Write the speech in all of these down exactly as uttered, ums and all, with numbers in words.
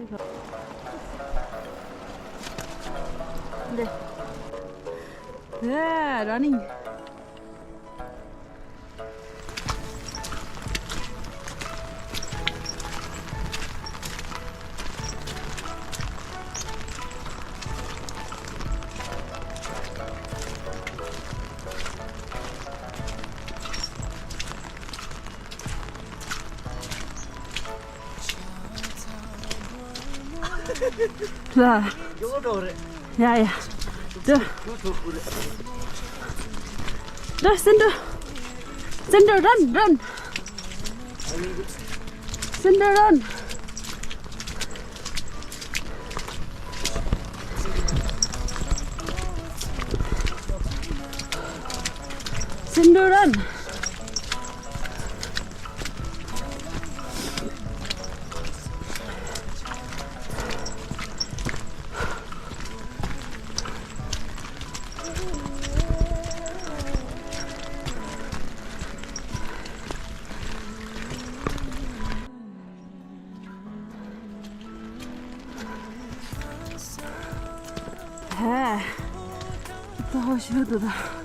འདི། ཨེ། ར་ནིང་། ལ། ཡ་ཡ། འགྲོ། འགྲོ། སེང་འབྲུག་སེང་འབྲུག run, run. སེང་འབྲུག run. སེང་འབྲུག run. ཧེ། ད་ཧོ་ཤི་དུ་ད།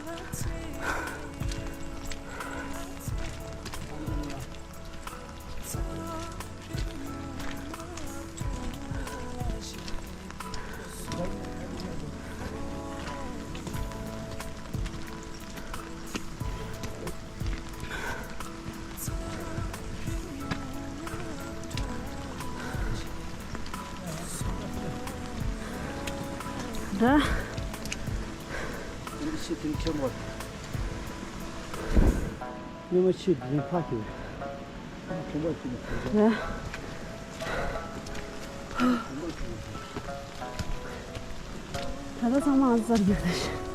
ད། འདི་ཕྱི་དྲིན་ཆེན་པོ། སྔོན་མ་ཕྱི་དྲིན་ཕ་གི། ཁྱོད་པ་ཅི་ནས། ད་ལྟ་ཚང་མ་ཨ་ཙར་རྒྱག་ད་ཤི།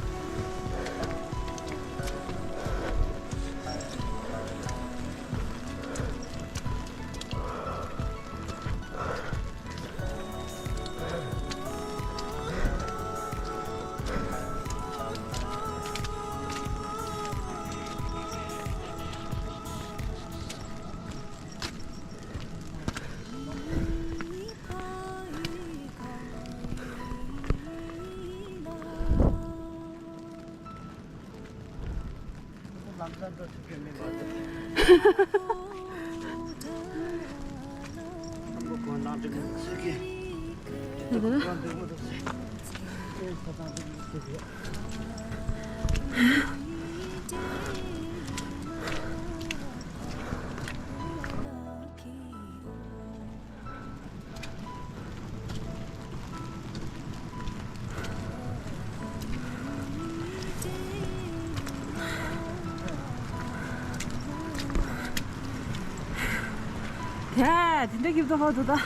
ད་དེ་འདྲ་སྐྱིད་པོ་ཧོ་འདུག་ད།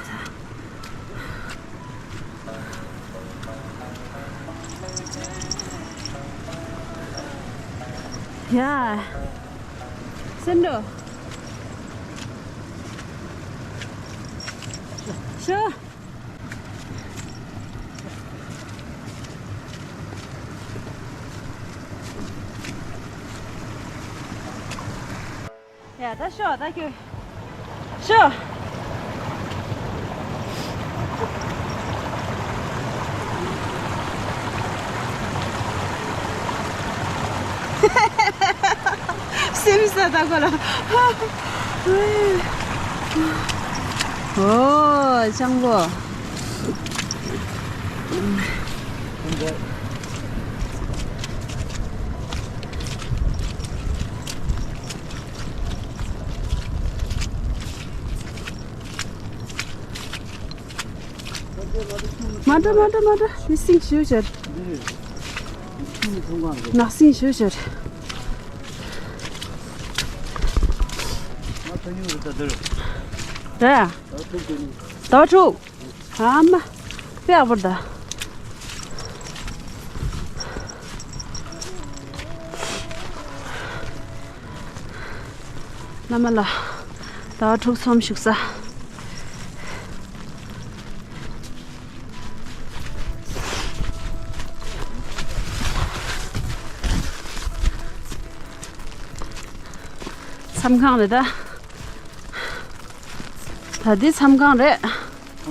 ཡ། སེང་འབྲུག་ཤོ། ཡ་ད་ཤོག་ད་ཁྱོད། ཤོག་སེམས་ས་ད་ཁོ་ལ། ཨོ་སྤྱང་པོ། མ་འགྲོ་མ་འགྲོ་མ་འགྲོ། དེ་སིང་ཞུ་ཞར། ནག་སིང་ཞུ་ཞར། ད་ད་ཕྲུག་ཨ་མ། དཔེ་ཡག་པོ་རེད་ད། བླ་མ་ལ། ད་ཕྲུག་ཚོམ་བཞུགས་ས། མཚམས་ཁང་རེད་ད། ད་འདི་མཚམས་ཁང་རེད། ད་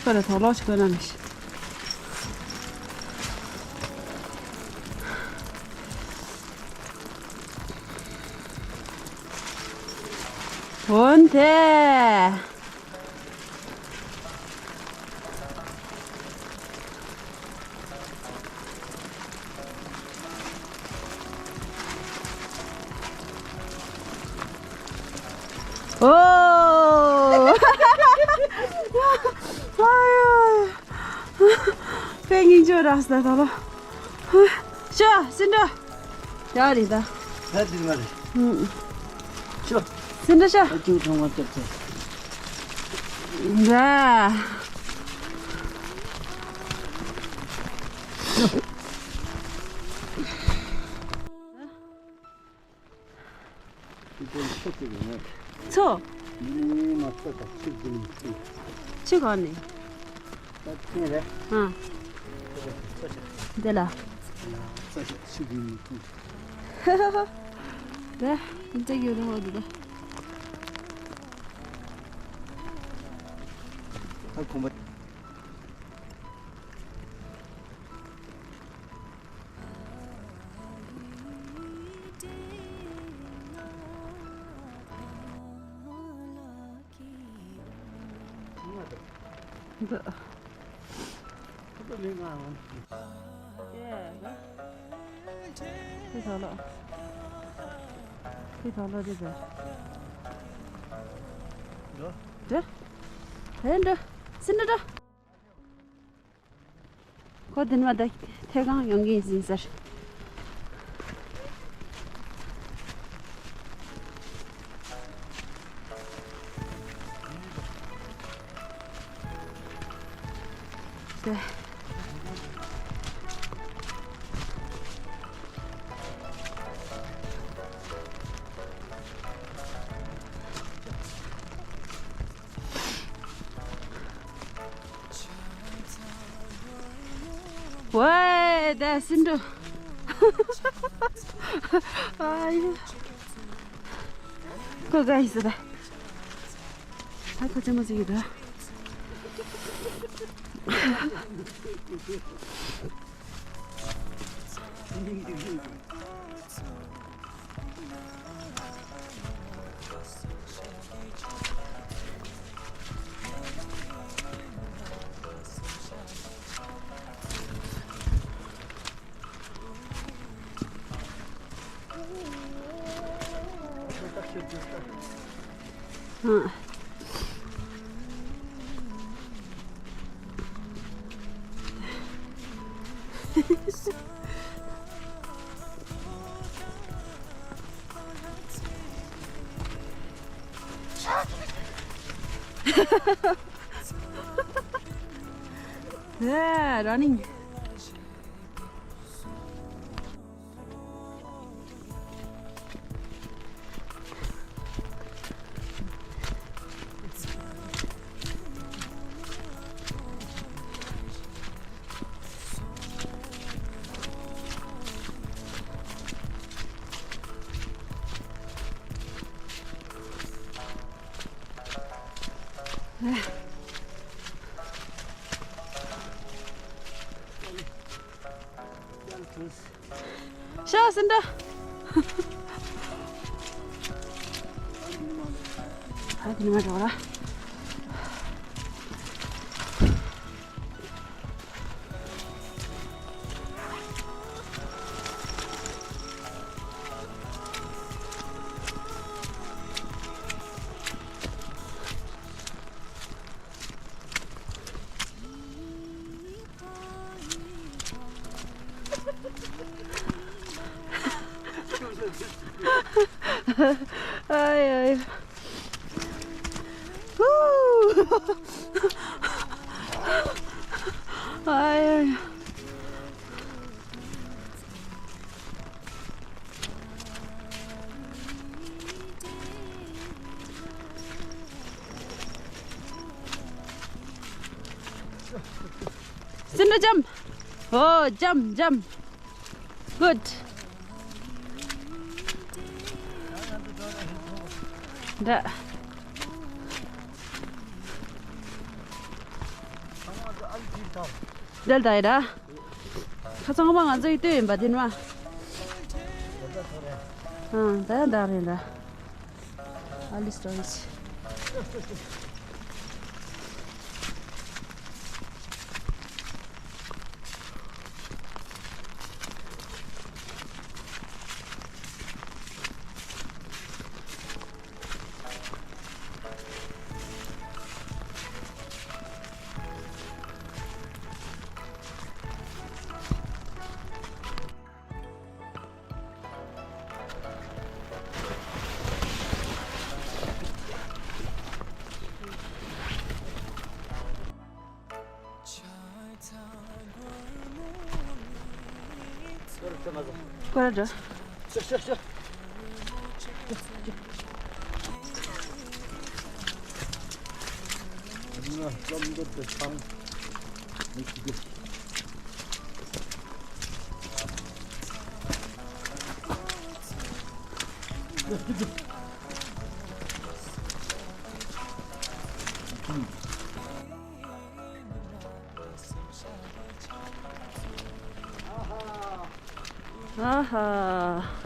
ཁོ་ལ་དོགས་ལོག་ཞིག་དགོས་ན་མི་ཤེས། འོན་ཏེ། ཨོ། ཨ་ཡ། དཔེ་སྙིང་རྗེ་རག་སོང་ད་ལོ། ཤོ་སིན་འགྲོ། ཡག་རེད་ད། ད་འདི་མ་རེད། ཨུམ། ཤོ། སིན་འགྲོ་ཤོ། ཨ་ཅུ་ཐང་བ་ལྟར་ཚེ། འདྲ། ཚོ། ཆུ་གང་ནས། ཨ། འདི་ལ། ད་འདི་ཡོད་རེད་འོ་འདི་ད། འདི། འདི་ཐོག་ལ། འདི་ཐོག་ལ་འདི་འདྲ། འདྲ། ཨེ་འདྲ། སིན་འདྲ་འདྲ། ཁོ་དེ་ནས་མ་ད་ཐད་གང་ཡོང་གི་ཡིན་ཟེར། དེ། ཝེ། དེ་སིན་འགྲོ། ཨ་ཡ། ཁོ་ག་ཡིན་ཟེར་ད། ཨ་ཁོ་ཅི་མ་ཟིག་ཡོད་ད། Yeah, running. ཤ་ཟིན་འདྲ། ཨ་དེ་ནི་མ་འགྲོ་ར། Ay, ay. Woo. Ay, ay. ཙི་ན་འཇམ། ཨོ་འཇམ་འཇམ། Good. འདྲ། འདྲ་ད་ཡ་འདྲ། ཁ་ཚང་མ་ང་ཚོའི་ལྟོས་ཡིན་པ་དེ་ནི་མ། ཨང་ད་ཡ་འདྲ་རེད་འདྲ། ཨ་ལི་སི་ཊོ་རི་ཆི། ཀོ་ར་འགྲོ། ཨ་ཧ།